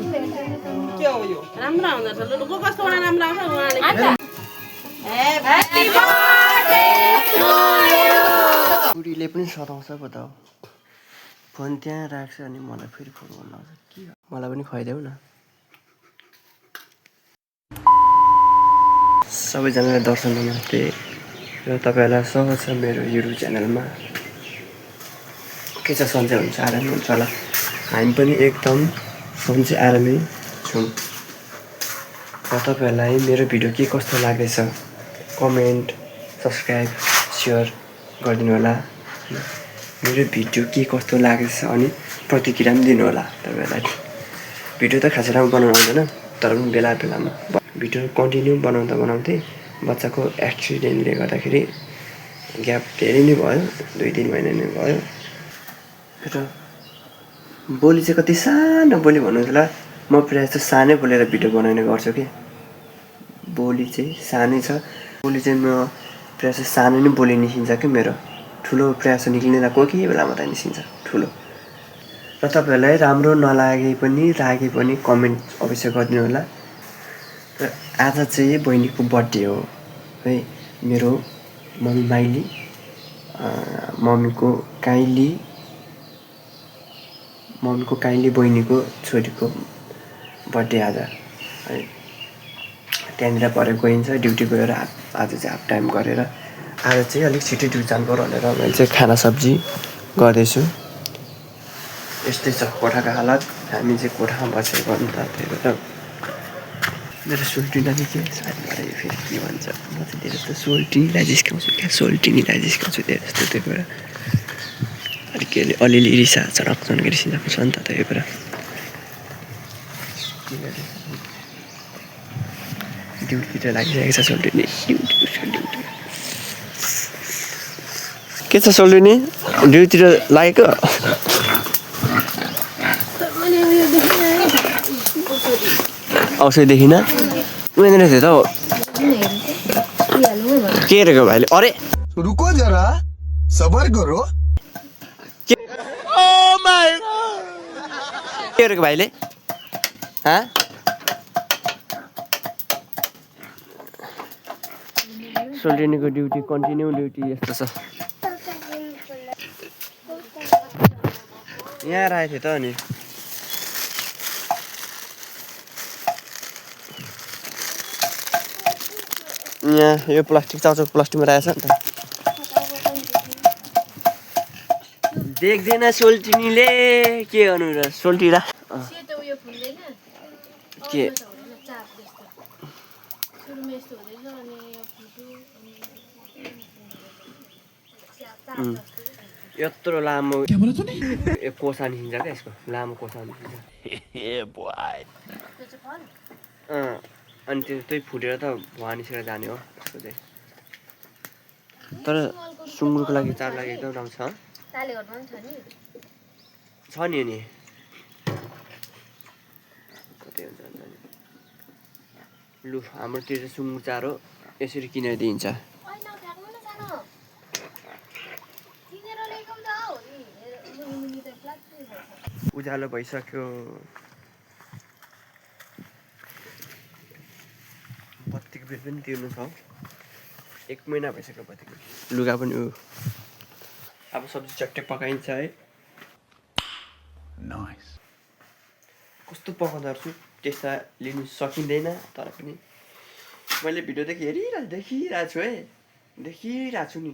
के हो यो राम्रो आउँदछ लुलुको कस्तो बडा राम्रो आउँछ उहाँले ह्यापी बर्थडे टु यु बुढीले पनि सताउँछ पो त फोन त्यहाँ राख्छ अनि मलाई फेरि फोन गर्न आउँछ के मलाई पनि खुवाइदेऊ न सबैजनालाई दर्शन नमस्ते र तपाईँहरूलाई स्वागत छ मेरो युट्युब च्यानलमा के छ सन्चै हुन्छ आरामै हुन्छ होला हामी पनि एकदम सन्चै आरामै छौँ र तपाईँहरूलाई मेरो भिडियो के कस्तो लाग्दैछ कमेन्ट सब्सक्राइब सेयर गरिदिनु होला मेरो भिडियो के कस्तो लागेछ अनि प्रतिक्रिया पनि दिनु होला तपाईँहरूलाई भिडियो त खासै राम्रो बनाउनु आउँदैन तर पनि बेला बेलामा भिडियो कन्टिन्यू बनाउँदै बच्चाको एक्सिडेन्टले गर्दाखेरि ग्याप धेरै नै भयो 2-3 महिना नै भयो र बोली चाहिँ कति सानो बोली भन्नुहुन्छ होला म प्रायः जस्तो सानै बोलेर भिडियो बनाउने गर्छु कि बोली चाहिँ सानै छ बोली चाहिँ म प्रायः जस्तो सानो नै बोली निस्किन्छ कि मेरो ठुलो प्रायः जस्तो निक्लिँदैन कोही बेला मात्रै निस्किन्छ ठुलो र तपाईँहरूलाई राम्रो नलागे पनि कमेन्ट अवश्य गरिदिनु होला र आज चाहिँ बहिनीको बर्थडे हो है मेरो मम्मी माइली मम्मीको काइली बहिनीको छोरीको बर्थडे आज है त्यहाँनिर भरे गइन्छ ड्युटी गएर आज चाहिँ हाफ टाइम गरेर आज चाहिँ अलिक छिटै ड्युटी जानुपर्यो भनेर मैले चाहिँ खाना सब्जी गर्दैछु यस्तै छ कोठाको हालत हामी चाहिँ कोठामा बसेको नि त त्यही भएर मेरो सोल्टिनीलाई के साथी भएर फेरि के भन्छ म चाहिँ धेरै जस्तो सोल्टिनीलाई जिस्काउँछु क्या सोल्टिनीलाई जिस्काउँछु धेरै जस्तो त्यही भएर अलिक अलिअलि रिसा चडक रिसिँदाको छ नि त त्यही भएर ड्युटीतिर लागिसकेको छ सोल्टिनी के छ सोल्टिनी ड्युटीतिर लागेको औषधि देखिन उनीहरू थियो त के हेरेको भाइले अरे रुको जरा सबर करो के हेरेको भाइले सोल्टिनीको ड्युटी कन्टिन्यू ड्युटी यस्तो छ यहाँ राखेको थियो त अनि यहाँ यो प्लास्टिक चाउचाउको प्लास्टिकमा राखेछ नि त देख्दैन सोल्टिनीले के गर्नु र सोल्टिरा के यत्रो लामो कोसा निस्किन्छ क्या यसको लामो कोसा निस्किन्छ अनि त्यही फुटेर त भुवा निस्केर जाने हो यसको चाहिँ तर सुँगुरको लागि चार लागि एकदम राम्रो छ नि नि कतै हुन्छ लु हाम्रोतिर चाहिँ सुँगुर चारो यसरी किनेर दिइन्छ उज्यालो भइसक्यो बत्तीको बिल पनि तिर्नु छ 1 महिना भइसक्यो बत्तीको लुगा पनि अब सब्जी चट्टै पकाइन्छ है कस्तो पकाउँदो रहेछु त्यसमा लिनु सकिँदैन तर पनि मैले भिडियोदेखि देखिरहेको छु है देखिरहेको छु नि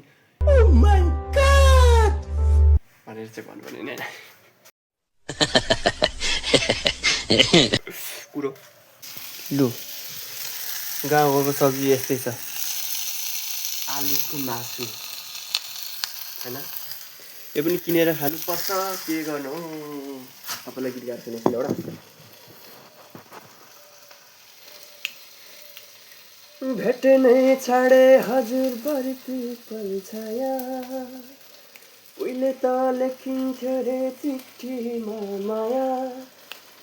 भनेर चाहिँ भन्नु नि कुरो लु गाउँको सब्जी यस्तै छ आलुको मासु होइन यो पनि किनेर खानुपर्छ के गर्नु हो तपाईँलाई गीत गाएको सुनेको एउटा भेट्नै छाडे हजुर बर्ती पल्छाया उहिले त लेखिन्थ्यो रे चिठीमा माया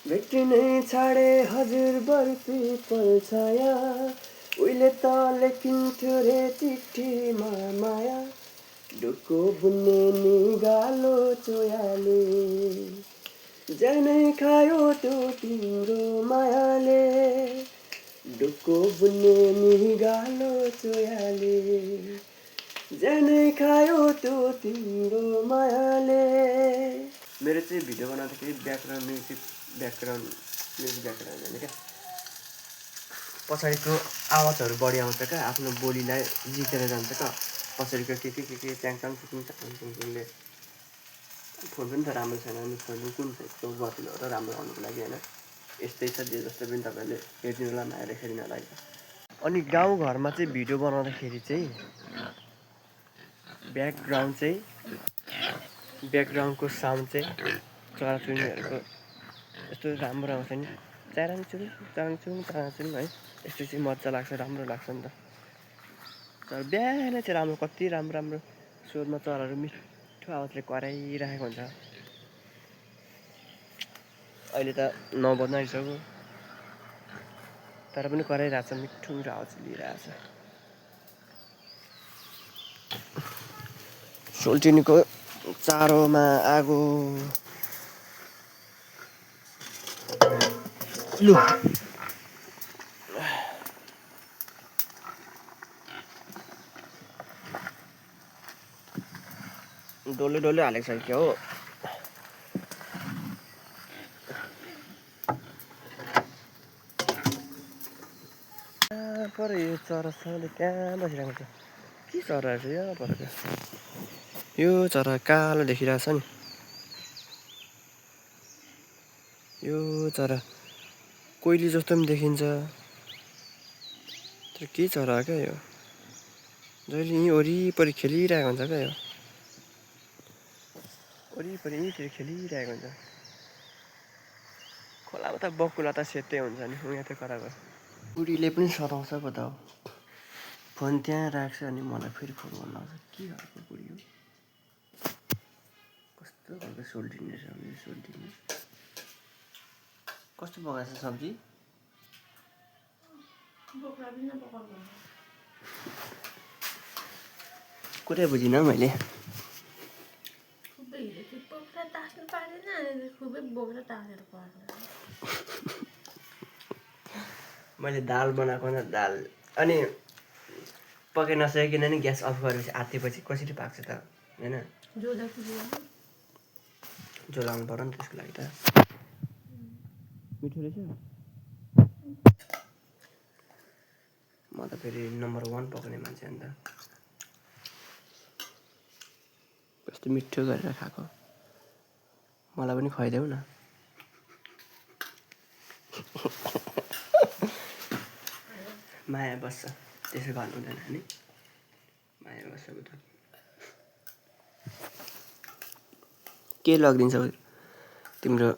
भेट्नै छाडे हजुर बर्ती पल्छाया उहिले त लेखिन्थ्यो रे चिठीमा माया डुको बुन्ने निगालो चोयाले ज्यानै खायो त्यो तिम्रो को बुन्ने निगालो चोयाले जानै खायो त्यो तिम्रो मायाले। मेरो चाहिँ भिडियो बनाउँदाखेरि ब्याकग्राउन्ड म्युजिक होइन क्या, पछाडिको आवाजहरू बढी आउँछ क्या, आफ्नो बोलीलाई जितेर जान्छ क्या। पछाडिको के च्याङचाङ चुङचुङले फोन पनि त राम्रो छैन नि, फोन कुन चाहिँ गरिदिनु हो र राम्रो आउनुको लागि होइन। यस्तै छ जे जस्तो पनि तपाईँले हेरिदिनु होला, नआएर हेरिदिनु होला। अनि गाउँघरमा चाहिँ भिडियो बनाउँदाखेरि चाहिँ ब्याकग्राउन्डको साउन्ड चाहिँ चराचुरुङ्गीहरूको यस्तो राम्रो आउँछ नि, चाराङचुङ है, यस्तो चाहिँ मजा लाग्छ, राम्रो लाग्छ नि त। तर बिहान चाहिँ राम्रो, कति राम्रो स्वरमा चराहरू मिठो आवाजले कराइरहेको हुन्छ। अहिले त 9 बज्न आइसक्यो तर पनि कराइरहेको छ, मिठो आवाज लिइरहेको छ। सोल्टिनीको चारोमा आगो लु डल्लै हालेको छ क्या हो। पर यो चरासँगले कहाँ बसिरहेको छ, के चरा छ यहाँ पर? यो चरा कालो देखिरहेछ नि, यो चरा कोइली जस्तो पनि देखिन्छ, तर के चरा क्या यो? जहिले यहीँ वरिपरि खेलिरहेको हुन्छ क्या यो, वरिपरि यहीँतिर खेलिरहेको हुन्छ। खोलामा त बकुला त सेतै हुन्छ नि, यहाँ त कराको बुढीले पनि सताउँछ पो त हो। फोन त्यहाँ राख्छ अनि मलाई फेरि फोन गर्नु आउँछ, के खालको बुढी हो, कस्तो खालको सोल्टिनी छ यो सोल्टिनी। कस्तो पकाएछ सब्जी? कुरै बुझिनँ मैले। मैले दाल बनाएको न, दाल अनि पकाइ नसकिकन नि ग्यास अफ गरेपछि आत्तिएपछि कसरी पाक्छ त होइन? झोल आउनु पर्यो नि त्यसको लागि त। मिठो रहेछ। म त फेरि नम्बर 1 पकाउने मान्छे अन्त कस्तो मिठो गरेर खाएको, मलाई पनि खुवाइदेऊ न। माया बस्छ, त्यसो भन्नु हुँदैन नि, माया बस्छ त। के लगिदिन्छौ तिम्रो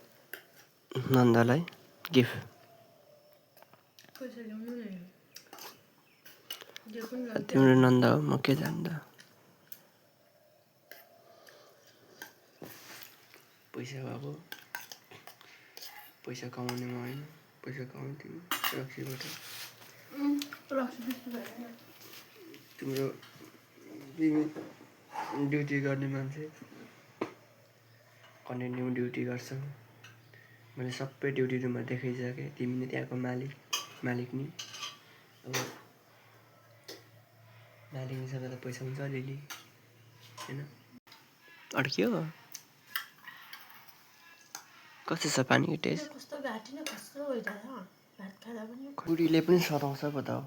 नन्दलाई गिफ्ट? तिम्रो नन्द हो, म के जान्दा। पैसा भएको, पैसा कमाउने म होइन, पैसा कमाउने तिमी रक्सीबाट। तिम्रो तिमी ड्युटी गर्ने मान्छे, कन्टिन्यू ड्युटी गर्छौ। मैले सबै ड्युटी रुममा देखाइसकेँ, तिमी नै त्यहाँको मालिक नि। अब मालिकसँग त पैसा हुन्छ अलिअलि होइन। अड्क्यो कस्तो छ पानीको टेस्ट? बुढीले पनि सताउँछ पो त हो।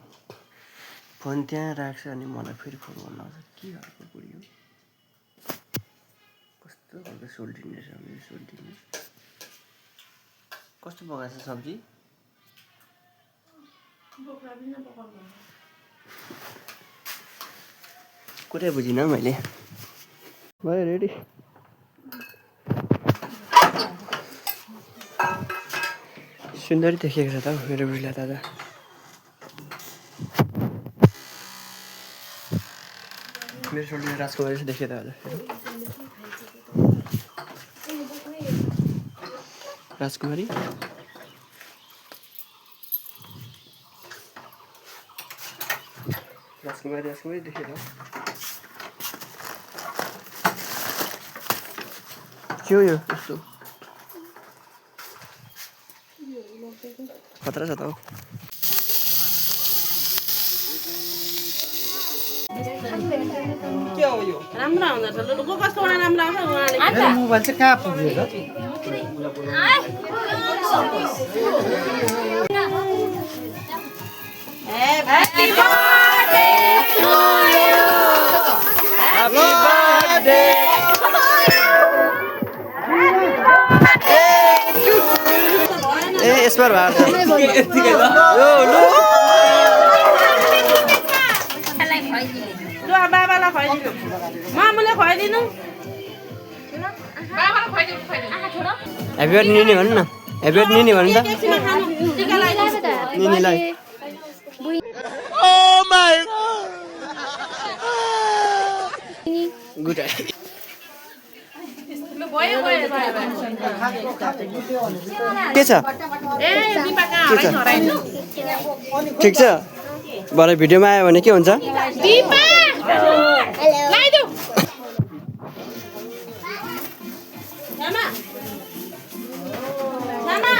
फोन त्यहाँ राख्छ अनि मलाई फेरि फोन गर्नु आउँछ, के खालको बुढी हो, कस्तो खालको सोल्टिनी छ यो सोल्टिनी। कस्तो पकाएछ सब्जी? कुरै बुझिनँ मैले। भयो रेडी? सुन्दरी देखिएको छ त हौ मेरो बुढीलाई दादा। मेरो सोल्टिनी राजकुमारी जस्तो देखियो त हजुर। राजकुमारी राजकुमारी देखियो त। के हो यो यस्तो खतरा छ त हौ। राम्रो हुँदो रहेछ लु कसको बनाएर राम्रो आउँछ उहाँले मेरो मोबाइल चाहिँ कहाँ पुग्यो त Happy birthday to you. Happy birthday. ए यसबार भार्छ लु बाबालाई खुवाइदिनु मामुले खुवाइदिनु ह्याप्पी बर्थडे निनी भन्नु न ह्याप्पी बर्थडे निनी भन्नु त एकछिनमा खानु टिका लगाइदिनु निनीलाई गुड के छ ए दिपा कहाँ हराइ हराइनु ठिक छ भरे भिडियोमा आयो भने के हुन्छ दिपा लगाइदेऊ मामा मामा